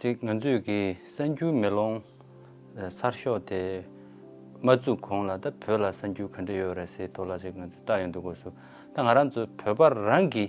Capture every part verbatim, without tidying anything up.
ཅིག་ང་ཚོས་ཀྱི་གསར་འགྱུར་མེ་ལོང་ཨ་ཚགས་ཤོག་དེ་མ་བཙུགས་གོང་ལ་ད་བོད་ལ་གསར་འགྱུར་ག་འདྲ་ཡོད་རེད་ཟེར་ཐོག་ལ་ཅིག་ང་ཚོས་བལྟ་ཡོང་དུས་སྐབས་སུ། ད་ང་རང་ཚོ་བོད་པ་རང་གི་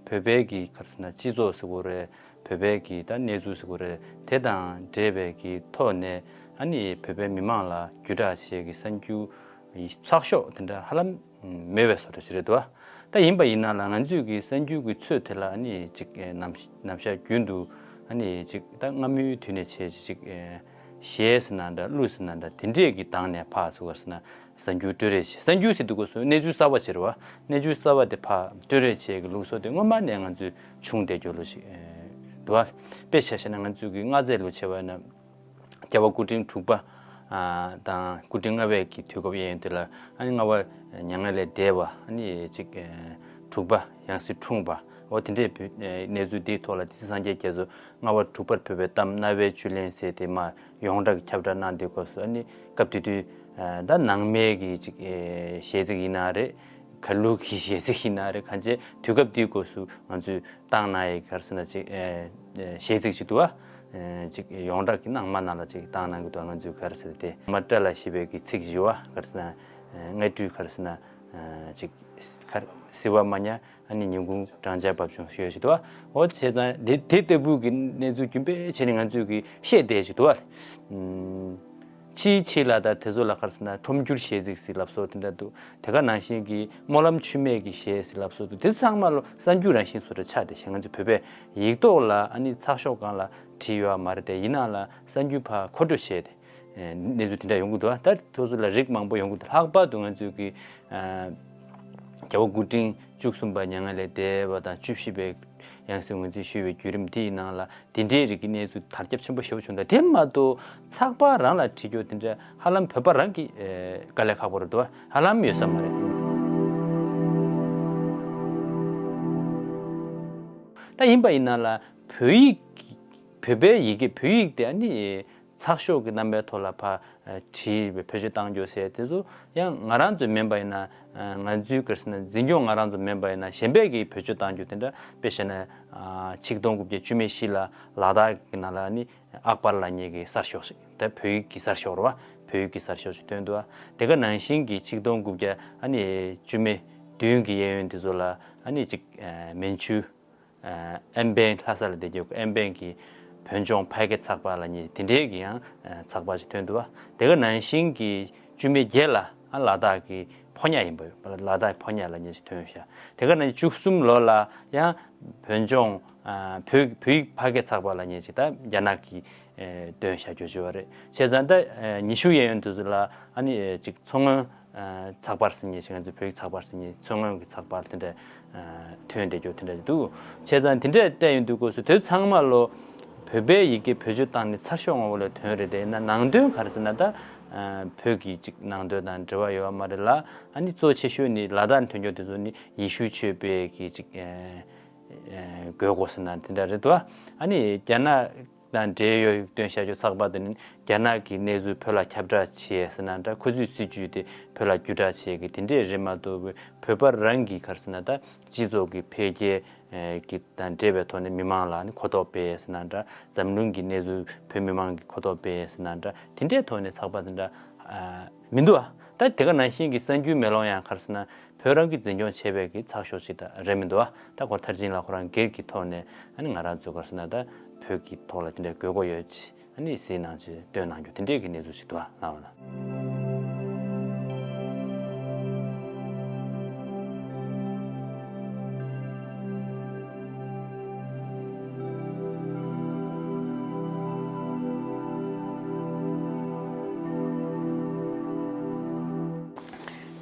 བོད་པའི་གི་ག་རེ་ཟེར་ན་སྤྱི་ཚོགས་ཟེར་དགོས་རེད། བོད་པའི་གི་ད་གནས་ཚུལ་ཟེར་དགོས་རེད། དེ་དང་འབྲེལ་བའི་གི་ཐོག་ནས་ཨ་ནི་བོད་པའི་མི་མང་ལ་བརྒྱུད་བསྒྲགས་བྱེད་ཀྱི་གསར་འགྱུར་ཚགས་ཤོག་དེ་འདྲ་ཧ་ལམ་མེད་པའི་བཟོ་འདྲ་ཞིག་རེད་འདུག་ད་ཡིན་པ་ཡིན་ན་ལ་ང་ཚོས་ཀྱི་གསར་འགྱུར་གྱི་ཚོད་དེ་ལ་ཨ་ནི་ཅིག་ནམ་ནམ་ཞག་རྒྱུན་དུ་ཨ་ནི་ཅིག་ད་སྔ་མོའི་དུས་ནས་བྱས་ཅིག་གཞས་ཟེར་ན་འདྲ་གླུ་ཟེར་ན་འདྲ་དེ་འདྲས་ཀྱི་སྟེང་ནས་ཕར་ཚུར་ག་རེ་ཟེར་ན། གསར་འགྱུར་སྤྲོད་རེས་བྱེད། གསར་འགྱུར་ཟེར་དུས་སྐབས་སུ་གནས་ཚུལ་གསར་པ་ཟེར་བ། གནས་ཚུལ་གསར་པ་དེ་ཕར་སྤྲོད་རེས་བྱེད་ཀྱི་ལུགས་སྲོལ་དེ་སྔོན་མ་ནས་ང་ཚོས་བྱུང་བསྡད་རྒྱུ་ལོ་ཞིག་ཨེ་འདུག་བ། དཔེ་ཆ་བཞག་ན་ང་ཚོས་ཀྱི་སྔ་རྩིས་ལོ་བྱས་པ་ཡིན་ན། རྒྱལ་བ་སྐུ་ཕྲེང་དྲུག་པ་ཨ་དང་སྐུ་ཕྲེང་ལྔ་པའི་གི་དུས་སྐབས་གཡས་གཡོན་དེ་ལ་ཨ་ནི་ལྔ་པ་མྱ་ངན་ལས་འདས་པ་ཨ་ནི་ཅིག་ཨེ་དྲུག་པ་ཡང་སྲིད་འཁྲུངས་པ། འོ་དེ་འདྲའི་བོད་ཨེ་གནས་ཚུལ་འདིའི་ཐོག་ལ་དེ་ཚེ་སངས་རྒྱས་རྒྱ་མཚོ་ལྔ་པ་དྲུག་པར་བོད་པའི་གཏམ་རྣ་བའི་བཅུད་ལེན་ཟེར་དེ་མར་ཡོངས་གྲགས་ཀྱི་ཁྱབ་བསྒྲགས་གནང་དུས་སྐབས་སུ་ཨ་ནི་སྐབས་དེ་དུས་ཨ་ད་ནང་མའི་གི་ཅིག་ཨེ་གཞས་ཚིག་ཡིན་ན་རེད། གར་གླུ་གི་གཞས་ཚིག་ཡིན་ན་རེད། གང་ཅི་དུས་སྐབས་དེའི་སྐབས་སུ་ང་ཚོས་བཏང་གནང་ཡས་ག་རེ་ཟེར་ན་ཅིག་ཨེ་ཨེ་གཞས་ཚིག་ཅིག་འདུག་བ། ཨེ་ཅིག་ཡོངས་གྲགས་ཀྱི་ནང་མ་ནང་ལ་ཅིག་བཏང་གནང་གི་འདུག་ང་ཚོས་ག་རེ་ཟེར་དེ་མ་སྤྲ་ལ་ཞེས་པའི་གི་ཚིག་བཞི་བ་ག་རེ་ཟེར་ན་ཨེ་ལྔ་སྤྲུལ་ག་རེ་ཟེར་ན་ཨེ་ཅིག་ག་རེ་བསིལ་བ་མ་ཉམས། ཨ་ནི་ཉིན་གུང་སྦྲང་ཆར་འབབ་བྱུང་ཞེས་ཞུ་དོ། འོ་བྱས་ཙང་དེ་དེ་ལྟ་བུ་གི་གནས་ཚུལ་རྒྱུན་པས་བྱས་ནས་ང་ཚོས་ཀྱི་བཤད་བསྡད་ཞུ་དོ། ཨ་ཕྱིའི་ཕྱིའི་ལ་དང་དེ་ཚོ་ལ་ག་རེ་ཟེར་ན་ཁྲོམ་སྒྱུར་གཞས་ཚིག་ཟེར་ལབ་སོགས་དེ་འདྲ་འདུག་དེ་ག་ནང་བཞིན་གྱི་སྨོན་ལམ་མཆོད་མེ་གི་གཞས་ཟེར་ལབ་སོགས་འདུག་དེ་ཚང་མ་ལོ་གསར་འགྱུར་རང་བཞིན་བཟོ་འདྲ་ཆགས་བསྡད་ཤག་ང་ཚོ་བོད་པའི་ཡིག་ཐོག་ལ་ཨ་ནི་ཚགས་ཤོག་སྒང་ལ་བྲིས་ཡོད་མ་རེད་དེ། ཡིན་ནའང་ལ་གསར་འགྱུར་ཕར་མཁོ་སྤྲོད་བྱས་ཏེ། ཨེ་གནས་ཚུལ་དེ་འདྲ་ཡོང་གི་འདུག་ད་ཐོག་སོ་ལ་རིགས་མང་པོ་ཡོང་གི་འདུག་ལྷག་པར་དུ་ང་ཚོས་ཀྱི་ཨ་རྒྱལ་བ་སྐུ་ཕྲེང་བཅུ་གསུམ་པ་མྱ་ངན་ལས་འདས་པ་དང་བཅུ་བཞི་པའི་ཡང་སྲིད་ངོས་འཛིན་ཞུས་པའི་བརྒྱུད་རིམ་དེའི་ནང་ལ་དེ་འདྲའི་རིགས་ཀྱི་གནས་ཚུལ་དར་ཁྱབ་ཆེན་པོ་ཞེ་པོ་བྱུང་འདུག་དེ་མ་གཏོགས་ཚགས་པར་རང་ལ་བྲིས་རྒྱུ་དེ་འདྲ་ཧ་ལམ་བོད་པ་རང་གི་ཨེ་དཀའ་ལས་ཁག་པོ་རེད་འདུག་ཧ་ལམ་ཡོད་ས་མ་རེད། ད་ཡིན་པ་ཡིན་ན་ལ་བོད་ཡིག་བོད་པའི་ཡི་གེ་བོད་ཡིག་དེ་ཨ་ནི། ཚགས་ཤོག་གི་རྣམ་པའི་ཐོག་ལ་ཕར་བྲིས་བེད་སྤྱོད་གཏང་རྒྱུ་ཟེར་དེ་ཚོ་ཡང་ང་རང་ཚོ་མིན་པ་ཡིན་ན། ང་ཚོའི་ག་རེ་ཟེར་ན་འཛིན་སྐྱོང་ང་རང་ཚོ་མིན་པ་ཡིན་ན་གཞན་པས་ཀྱིས་བེད་སྤྱོད་གཏང་རྒྱུ་དེ་འདྲ་དཔེ་བཤད་ན། ཆིག་སྟོང་དགུ་བརྒྱ་བཅུ་མེད་བཞི་ལ་ལ་དྭགས་ཀྱི་ནང་ལ་ནི་ཨག་པར་ལབ་མཁན་གྱི་གསར་ཤོག་ཞིག་ད་བོད་ཡིག་གི་གསར་ཤོག་རེད་བ། བོད་ཡིག་གི་གསར་ཤོག་ཞིག་ཐོན་འདུག་བ། དེ་ག་ནང་བཞིན་གྱི་ཆིག་སྟོང་དགུ་བརྒྱ་ཨ་ནི་བཅུ་མེད་བདུན་གྱི་གཡས་གཡོན་དེ་ཚོ་ལ་ཨ་ནི་ཅིག་མན་ཇུ། ཨེམ་བན་ལྷ་ས་ལ་བསྡད་རྒྱུ་ཨེམ་བན་གྱི་བོད་ལྗོངས་ཕལ་སྐད་ཚགས་པར་ལབ་མཁན་དེ་འདྲའི་གི་ཡང་ཚགས་པར་ཞིག་ཐོན་འདུག་བ། དེ་ག་ནང་བཞིན་གྱི་བཅུ་མེད་བརྒྱད་ལ་ཨ་ལ་དྭགས་ཀྱི་ཕོ་ཉ་ཡིན་པ་ལ་དྭགས་ཕོ་ཉ་ལབ་མཁན་ཞིག་ཐོན་ཤག་དེ་ག་ནང་བཅུ་གསུམ་ལོ་ལ་ཡང་བོད་ལྗོངས་བོད་བོད་ཡིག་ཕལ་སྐད་ཚགས་པར་ལབ་མཁན་ཞིག་ད་རྒྱ་ནག་གི་བཏོན་བཞག་རྒྱུ་བྱས་པ་རེད། བྱས་ཙང་ད་ཉི་ཤུ་གཡས་གཡོན་དེ་ཚོ་ལ་ཨ་ནི་ཅིག་མཚོ་སྔོན། ཚགས་པར་ཟེར་མཁན་ཞིག་ང་ཚོའི་བོད་ཡིག་ཚགས་པར་ཟེར་མཁན་མཚོ་སྔོན་གྱི་ཚགས་པར་དེ་འདྲ་ཐོན་བསྡད་རྒྱུ་དེ་འདྲ་འདུག་བྱས་ཙང་དེ་འདྲ་བལྟས་ཡོང་དུས་སྐབས་སུ་དེ་ཚང་མ་ལོ་བོད་པའི་ཡི་གེ་བེད་སྤྱོད་བཏང་ནས་ཚགས་ཤོག་ངོ་བོ་ལ་ཐོན་རེད་དེ་ན་ནང་དོན་ག་རེ་ཟེར་ན་ད་བོད་ཀྱི་ཅིག་ནང་དོན་དང་འབྲེལ་བ་ཡོད་པ་མ་རེད་ལ། ཨ་ནི་གཙོ་ཆེ་ཤོས་ནི་ལ་དྭགས་ཐོན་རྒྱུ་དེ་ཚོ་ནི་ཡེ་ཤུ་ཆོས་པའི་གི་ཅིག་དགོས་མཁོ་ཟེར་ན་དེ་འདྲ་རེད་དོ། ཨ་ནི་རྒྱ་ནག་དང་འབྲེལ་ཡོད་སྟོན་བྱ་རྒྱུ་ཚགས་པར་དེ་ནི་རྒྱ་ནག་གི་གནས་ཚུལ་བོད་ལ་ཁྱབ་བསྒྲགས་བྱས་ཟེར་ན་འདྲ། ཁོ་ཚོའི་སྲིད་ཇུས་དེ་བོད་ལ་བརྒྱུད་བསྒྲགས་བྱས་ཀྱི་དེ་འདྲས་རེད་མ་གཏོགས་བོད་པ་རང་གི་ག་རེ་ཟེར་ན་ད་སྤྱི་ཚོགས་ཀྱི་འཕེལ་རྒྱས་ཀྱི་དང་འབྲེལ་བའི་ཐོག་ནས་མི་མང་ལ་ནི་གོ་རྟོགས་སྤེལ་ཟེར་ན་འདྲ། འཛམ་གླིང་གི་གནས་ཚུལ་བོད་མི་མང་གི་གོ་རྟོགས་སྤེལ་ཟེར་ན་འདྲ། དེ་འདྲའི་ཐོག་ནས་ཚགས་པར་དེ་འདྲ་མི་འདུག་ཨ། ད་དེ་ག་ནང་བཞིན་གྱི་གསར་འགྱུར་མེ་ལོང་ཡང་ག་རེ་ཟེར་ན། བོད་རང་གིས་འཛིན་སྐྱོང་བྱས་པའི་གི་ཚགས་ཤོག་ཅིག་ད་རེད་མི་འདུག་ཨ། ད་ཁོ་མཐར་ཕྱིན་ལ་ཁོ་རང་སྒེར་གྱི་ཐོག་ནས་ཨ་ནི་ང་རང་ཚོ་ག་རེ་ཟེར་ན་ད་བོད་ཀྱི་ཐོག་ལ་དེ་འདྲའི་དགོས་མཁོ་ཡོད་ཅེས་ཨ་ནི་གཟིགས་གནང་ཅེས་སྟོན་གནང་རྒྱུ་དེ་འདྲའི་གི་གནས་ཚུལ་ཞིག་འདུག་ཨ་ལགས་པ་ལགས།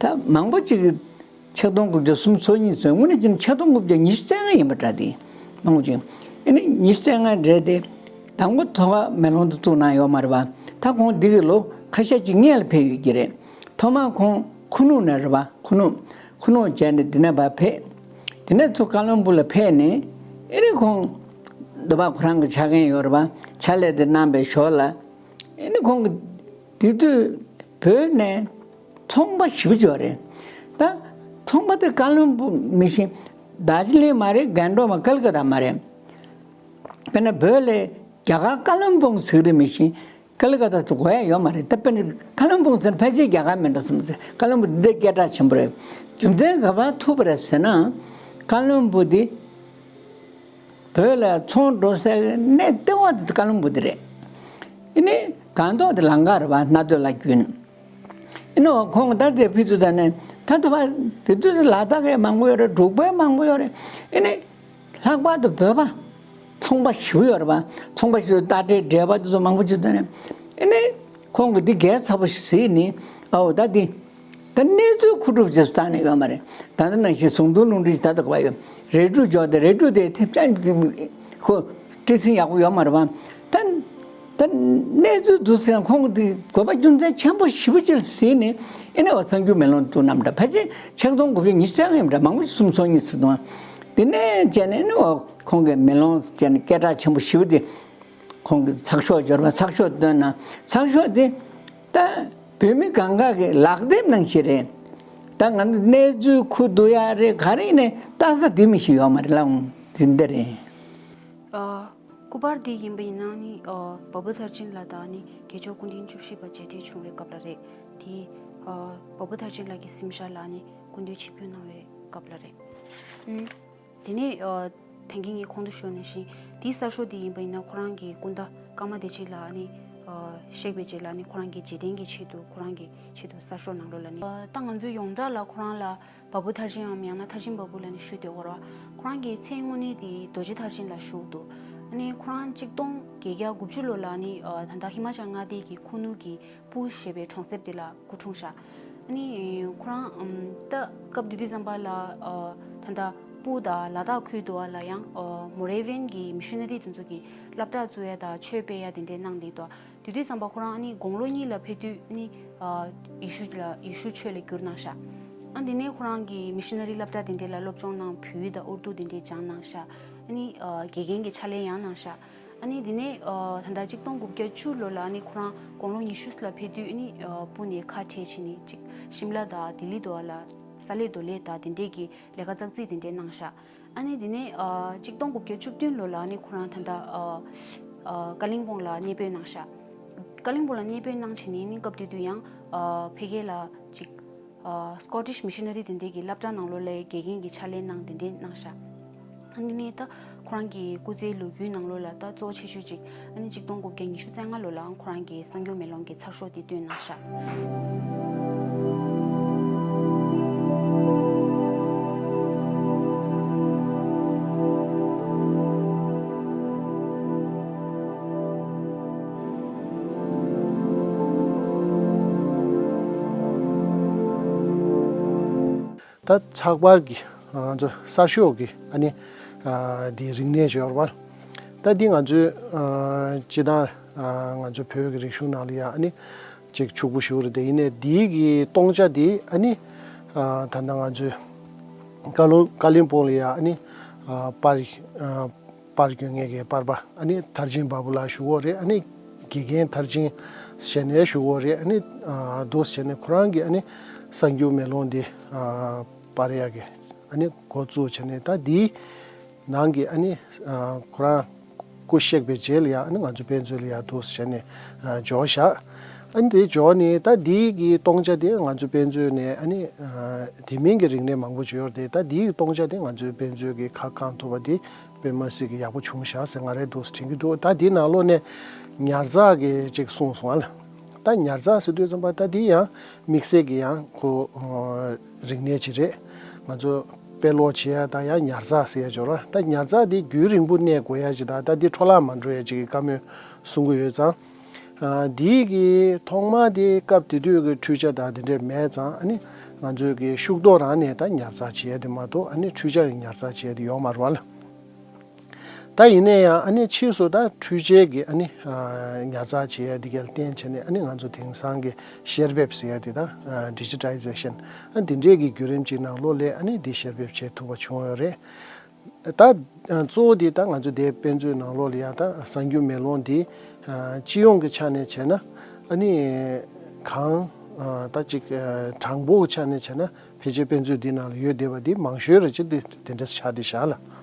ད་མང་པོ་ཅིག་གིས་ཆིག་སྟོང་དགུ་བརྒྱ་སུམ་ཅུ་སོ་གཉིས་ཚོད་དངོས་གནས་ཅིག་ཆིག་སྟོང་དགུ་བརྒྱ་ཉི་ཤུ་རྩ་ལྔ་ཡིན་པ་འདྲ་སྟེ། མང་པོ་ཅིག་ཨ་ནི་ཉི་ཤུ་རྩ་ལྔ་རེད་དེ། དང་པོ་ཐོག་ཁ་མེ་ལོང་དུ་བཙུགས་གནང་ཡོད་མ་རེད་པ། ད་ཁོང་འདི་གི་ལོ་ཁ་ཤས་ཅིག་སྔོན་ལ་ཕེབས་ཡོད་ཀྱི་རེད། ཐོག་མར་ཁོང་ཁུ་ནུ་ནས་རེད་པ། ཁུ་ནུ་ཁུ་ནུ་བྱས་ནས་འདི་ནས་ཕར་ཕེབས། དེ་ནས་ཚུར་ཀ་ལོན་སྦུག་ལ་ཕེབས་ནས་ཨེ་ནི་ཁོང་འདི་པ་ཁོ་རང་གི་ཕྱག་འགན་ཡོད་རེད་པ། ཕྱག་ལས་དེ་གནང་པའི་ཞོར་ལ་ཨེ་ནི་ཁོང་གི་དེ་དུས་བོད་ནས་ཚོང་པ་ཞེ་པོ་ཅིག་ཡོད་རེད། ད་ཚོང་པ་དེ་ཀ་ལོན་སྦུག་མི་ཤེས། རྡོ་རྗེ་གླིང་མ་རེད། སྒང་ཏོག་མ་ཀལ་ཀ་ཏ་མ་རེད། དཔེར་ན་བོད་ལ་ རྒྱ་གར་ཀ་ལོན་སྦུག་ཟེར་རེད་མི་ཤེས། ཀ་ལི་ཀ་ཏ་ཚོ་གོ་ཡ་ཡོད་མ་རེད། ད་དཔེར་ན་ཀ་ལོན་སྦུག་ཟེར་ན་ཕལ་ཆེར་རྒྱ་གར་མིན་འགྲོ་བསམ་ཚེ། ཀ་ལོན་སྦུག་འདི་སྐད་གྲགས་ཆེན་པོ་རེད། རྒྱུ་མཚན་ག་པར་ཐུག་པ་རེད་ཟེར་ན། ཀ་ལོན་སྦུག་འདི་བོད་ལ་ཚོང་འགྲོ་སའི་གནས་ལྟེ་བ་དེ་ཀ་ལོན་སྦུག་འདི་རེད། ཨེ་ནི་སྒང་ཏོག་དེ་ལམ་ཁ་རེད་པ། སྣ་སྟོད་ལ་བརྒྱུད། ཨེ་ནི་ཁོང་ད་དེ་ཕི་ཚུ་ད་ནས་ད་དུ་བ་དེ་དུས་ལ་དྭགས་ཡ་མང་པོ་ཡོད་རེད། འབྲུག་པའི་མང་པོ་ཡོད་རེད། ཨེ་ནི་ལྷག་པར་དུ་བོད་པ་ཚོང་པ་ཞེ་པོ་ཡོད་རེད་པ། ཚོང་པ་ཞེ་པོ་རྟ་དྲེལ་འབྲེལ་པ་དེ་ཚོ་མང་པོ་ཅིག་ད་ནས། ཨེ་ནི་ཁོང་གིས་འདི་གལ་ཚ་པོ་ཞིག་གཟིགས་ནི། ཨའོ་ད་འདི་ད་གནས་ཚུལ་མཁོ་སྒྲུབ་བྱེད་སུ་བཏང་ནས་ཡོད་མ་རེད། ད་ནི་ནང་བཞིན་ཟུང་དུ་ལུང་འདྲེན་ཞིག་ད་ལྟ་གོ་ཡོད། རས་འབྲུ་འཇོག་སྟེ་རས་འབྲུ་དེ་ཐེབས་ཅན་ཁོ་སྤྲི་སིང་ཡག་པོ་ཡོད་མ་རེད་པ། ད་ད་གནས་ཚུལ་འདུག་ཟེར་ན་ཁོང་གི་དགོས་པ་རྒྱུ་མཚན་ཆེན་པོ་ཞེ་པོ་ཅིག་ལ་གཟིགས་ནས། ཨེ་ནས་འོ་གསར་འགྱུར་མེ་ལོང་བཙུགས་གནང་འདྲ། ཕལ་ཆེར་ཆིག་སྟོང་དགུ་བརྒྱ་ཉི་ཤུ་རྩ་ལྔ་ཡིན་འདྲ། མང་པོ་ཞིག་གསུངས་སོང་ཉིན་ཟེར་དང་། དེ་ནས་བྱས་ནས་ཨེ་ནས་འོ་ཁོང་གི་མེ་ལོང་བྱས་ནས་སྐད་གྲགས་ཆེན་པོ་ཞེ་པོ་དེ་ཁོང་གི་ཚགས་ཤོག་འབྱོར་བ། ཚགས་ཤོག་བཏོན་ན་ཚགས་ཤོག་དེ་ད་བོད་མི་གང་ག་གི་ལག་དེབ་ནང་བཞིན་རེད། ད་ང་ཚོ་གནས་ཚུལ་ཁུ་བསྡུ་ཡ་རེད། ག་རེ་ཡིན་ནའི་ལྟ་ས་དེ་མི་ཞིག་ཡོད་མ་རེད་ལ། འོང་དེ་འདི་རེད། ཨ། སྐུ་པར་འདི་ཡིན་པ་ཡིན་ན་ནི། ཨ། བ་བུ་ཐར་ཅིན་ལགས་དང་ནི་རྒྱལ་མཆོག་སྐུ་ཕྲེང་བཅུ་བཞི་པ་མཇལ་འཕྲད་བྱུང་བའི་སྐབས་ལ་རེད། དེ། ཨ། བ་བུ་ཐར་ཅིན་ལགས་ཀྱི་གཟིམ་ཤག་ལ་ནི་སྐུ་མདུན་ཆིབས་བསྒྱུར་གནང་བའི་སྐབས་ལ་རེད། ཨུམ། དེ་ནས། ཨ། ད་གིན་ངས་གོང་དུ་ཞུས་ནང་བཞིན་དེའི་གསར་ཤོག་འདི་ཡིན་པ་ཡིན་ན་ཁོ་རང་གི་སྐུ་ཟླ་ཀརྨ་བདེ་ཆེན་ལགས་ནི། ཨ། གཤེགས་པའི་རྗེས་ལ་ནི་ཁོ་རང་གི་རྗེས་དྲན་གྱི་ཆེད་དུ། ཁོ་རང་གི་ཆེད་དུ་གསར་ཤོག་ནང་ལོགས་ལ་ནི། ཨ། ད་ང་ཚོས་ཡོངས་གྲགས་ལ་ཁོ་རང་ལ་བ་བུ་ཐར་ཅིན་འམ་ཡང་ན་ཐར་ཅིན་བ་བུ་ལབ་ནས་ཞུ་བསྡད་ཡོད་རེད་བ། ཁོ་རང་གི་མཚན་དངོས་གནས་དེ་རྡོ་རྗེ་ཐར་ཅིན་ལབ་ཞུ་གི་འདུག་ཨ་ནི་ཁོ་རང་ཆིག་སྟོང་བརྒྱད་བརྒྱ་དགུ་བཅུ་ལོ་ལ་ནི། ཨ། ད་ལྟ་ཧི་མ་ཅལ་མངའ་སྡེ་གི་ཁུ་ནུ་གི་སྤུ་ཞེས་པའི་གྲོང་གསེབ་དེ་ལ་སྐུ་འཁྲུངས་ཤག་ཨ་ནི་ཁོ་རང་། ཨམ། ད་སྐབས་དེ་དུས་ཙམ་པ་ལ། ཨ། ད་ལྟ་སྤུ་དང་ལ་དྭགས་ཁུལ་དུ་བ་ལ་ཡང་། ཨ། མོ་རེ་ཝན་གྱི་མི་ཤུ་ན་རི་དེ་ཚོ་གི་སློབ་གྲྭ་བཙུགས་ཡ་དང་ཆོས་སྤེལ་ཡ་དེ་འདྲའི་གནང་བསྡད་འདུག་དེ་དུས་ཙམ་པ་ཁོ་རང་ཨ་ནི་དགུང་ལོ་གཉིས་ལ་ཕེབས་དུས་ནི། ཨ། ཡེ་ཤུ་ལ། ཡེ་ཤུ་ཆོས་ལ་བསྒྱུར་གནང་ཤག་ཨ། དེ་ནས་ཁོ་རང་གིས་མི་ཤུ་ན་རི་སློབ་གྲྭ་དེ་འདྲའི་ལ་སློབ་སྦྱོང་གནང་། བོད་ཡིག་དང་ཨུར་དུ་དེ་འདྲའི་སྦྱངས་གནང་ཤག་ཨ་ནི། ཨ། དགེ་རྒན་གྱི་ཕྱག་ལས་ཡང་གནང་ཤག་ཨ་ནི་དེ་ནས། ཨ། ད་ལྟ་ཆིག་སྟོང་དགུ་བརྒྱ་བཅུ་ལོ་ལ་ཨ་ནི་ཁོ་རང་དགུང་ལོ་ཉི་ཤུ་ལ་ཕེབས་དུས་ཨ་ནི། ཨ། སྤུ་ནས་ཁ་བྲལ་བྱས་ནས་ཅིག་ཤིམ་ལ་དང་ལྡི་ལི་དུ་བ་ལ་ས་ལས་རྡོ་ལས་དང་དེ་འདྲའི་གི་ལས་ཀ་ཙག་ཙིག་དེ་འདྲའི་གནང་ཤག་ཨ་ནི་དེ་ནས། ཨ། ཆིག་སྟོང་དགུ་བརྒྱ་བཅུ་བདུན་ལོ་ལ་ཨ་ནི་ཁོ་རང་ད་ལྟ། ཨ། ཨ། ཀ་ལིང་པོང་ལ་གནས་སྤོས་གནང་ཤག་ཀ་ལིང་པོང་ལ་གནས་སྤོས་གནང་བྱས་ནས་ནི་སྐབས་དེ་དུས་ཡང་། ཨ། ཕ་གི་ལ་ཅིག་ཨ། སྐོ་ཊིཤ་མི་ཤུ་ན་རི་དེ་འདྲའི་གི་སློབ་གྲྭ་ནང་ལོགས་ལ་དགེ་རྒན་གྱི་ཕྱག་ལས་གནང་། དེ་འདྲའི་གནང་ཤག་ཨ་ནི་ནི་ད་ཁོ་རང་གི་སྐུ་ཚེའི་ལོ་རྒྱུས་ནང་ལོགས་ལ་ད་གཙོ་ཆེ་ཤོས་ཅིག་ཨ་ནི་ཆིག་སྟོང་དགུ་བརྒྱ་ཉི་ཤུ་རྩ་ལྔ་ལོ་ལའང་ཁོ་རང་གི་གསར་འགྱུར་མེ་ལོང་གི་ཚགས་ཤོག་དེ་བཏོན་གནང་ཤག་ད་ཚགས་པར་གྱི་ང་ཚོ་གསར་ཤོག་གི་ཨ་ནི། ཨ། འདི་རིག་གནས་སྦྱོར་བ། ད་འདི་ང་ཚོའི། ཨ། སྤྱི་བཏང་། ཨ། ང་ཚོ་བོད་ཀྱི་རིག་གཞུང་ནང་ལ་ཡ་ཨ་ནི་ཅིག་ཕྱུག་པོ་ཞིག་རེད་དེ། ཡིན་ནའི་འདི་གི་སྟོང་ཆ་འདི་ཨ་ནི། ཨ། ད་ལྟ་ང་ཚོའི་ཀ་ལོ། ཀ་ལིང་པོང་ལ་ཡ་ཨ་ནི། ཨ། པར། ཨ། པར་སྐྱོན་མཁན་གྱི་པར་པ་ཨ་ནི་ཐར་ཅིན་བ་བུ་ལགས་ཞུ་གི་ཡོད་རེད། ཨ་ནི་དགེ་རྒན་ཐར་ཅིན་ཟེར་ནས་ཞུ་གི་ཡོད་རེད། ཨ་ནི། ཨ། འདུག་ཟེར་ནས་ཁོ་རང་གིས་ཨ་ནི་གསར་འགྱུར་མེ་ལོང་འདི། ཨ། པར་ཡག་གི་ཨ་ནི་འགོ་བཙུགས་བྱས་ནས། ད་འདིའི་ནང་གི་ཨ་ནི། ཨ། ཁོ་རང་སྐུ་གཤེགས་པའི་རྗེས་ལ་ཡང་ཨ་ནི་ང་ཚོ་དཔེ་མཛོད་ལ་ཡང་འདུག་ཟེར་ནས། ཨ། འབྱོར་བཞག་ཨ་ནི་དེ་འབྱོར་ནས་ད་འདི་གི་སྟོང་ཆ་དེ་ང་ཚོ་དཔེ་མཛོད་ནས་ཨ་ནི། ཨ། དེ་མིན་གྱི་རིག་གནས་མང་པོ་ཅིག་ཡོད་རེད་དེ། ད་འདི་གི་སྟོང་ཆ་དེ་ང་ཚོའི་དཔེ་མཛོད་ཀྱི་ཁ་བསྐང་ཐུབ་པ་དེ་དཔེ་མ་སྲིད་ཀྱི་ཡག་པོ་བྱུང་བཞག་ཟེར་ང་རས་འདུག་དྲན་གྱི་འདུག་ད་འདི་ནང་ལོགས་ནས་ཉར་ཚགས་ཀྱི་ཅིག་གསུངས་སོང་ཨ་ལ། ད་ཉར་ཚགས་ཟེར་དུས་ཙམ་པ་ད་འདི་ཡང་དམིགས་བསལ་གྱི་ཡང་ཁོ། ཨ། རིག་གནས་ཅིག་རེད། ང་ཚོ་དཔེ་ཀློག་བྱེད་ཡ་དང་ཡང་ཉར་ཚགས་ཟེར་ཡ་ཅིག་ཡོད་རེད། ད་ཉར་ཚགས་འདི་རྒྱུན་རིང་པོ་གནས་དགོས་ཡ་ཅིག་དང་། ད་འདི་འཕྲོ་བརླག་མ་འགྲོ་ཡ་ཅིག་གི་བཀའ་མོལ་གསུང་གི་ཡོད་ཙང་། ཨ། འདི་གི་ཐོག་མ་དེ་སྐབས་དེ་དུས་ཀྱི་འཕྲུལ་ཆས་དང་དེ་འདྲས་མེད་ཙང་། ཨ་ནི་ང་ཚོས་ཀྱི་ཤུགས་རྡོ་རང་ནས་ད་ཉར་ཚགས་བྱེད་ཡ་དེ་མ་གཏོགས་ཨ་ནི་འཕྲུལ་ཆས་ཀྱི་ཉར་ཚགས་བྱེད་ཡ་དེ་ཡོད་མ་རེད་བ་ལ། ད་ཡིན་ན་ཡང་ཨ་ནི་ཕྱིས་སུ་ད་འཕྲུལ་ཆས་ཀྱི་ཨ་ནི། ཨ། ཉར་ཚགས་བྱེད་ཡ་དེ་ག་ལ་བརྟེན་བྱས་ནས་ཨ་ནི་ང་ཚོ་དེང་སང་གི་བཤེར་འབེབས་ཟེར་ཡ་དེ་དང་། ཨ། ཌི་ཇི་ཊའི་ཟེ་ཤན། ཨ། འདི་འདྲས་ཀྱི་བརྒྱུད་རིམ་ཅིག་ནང་ལོགས་ལ་ཨ་ནི་འདི་བཤེར་འབེབས་བྱེད་ཐུབ་པ་བྱུང་ཡོད་རེད། ད་གཙོ་བོ་དེ་ད་ང་ཚོ་དེ་དཔེ་མཛོད་ནང་ལོགས་ལ་ཡང་ད་གསར་འགྱུར་མེ་ལོང་འདི། ཨ། སྤྱི་ཡོངས་ཀྱི་ཆ་ནས་བྱས་ན་ཨ་ནི་གང་། ཨ། ད་ཅིག་ཨ། གྲངས་འབོར་གྱི་ཆ་ནས་བྱས་ན་ཕལ་ཆེར་དཔེ་མཛོད་འདི་ནང་ལ་ཡོད་བསྡད་པ་འདི་མང་ཤོས་རེད་ཅེས་དེ་དེ་འདྲ་ཆགས་བསྡད་བཞག་ལ།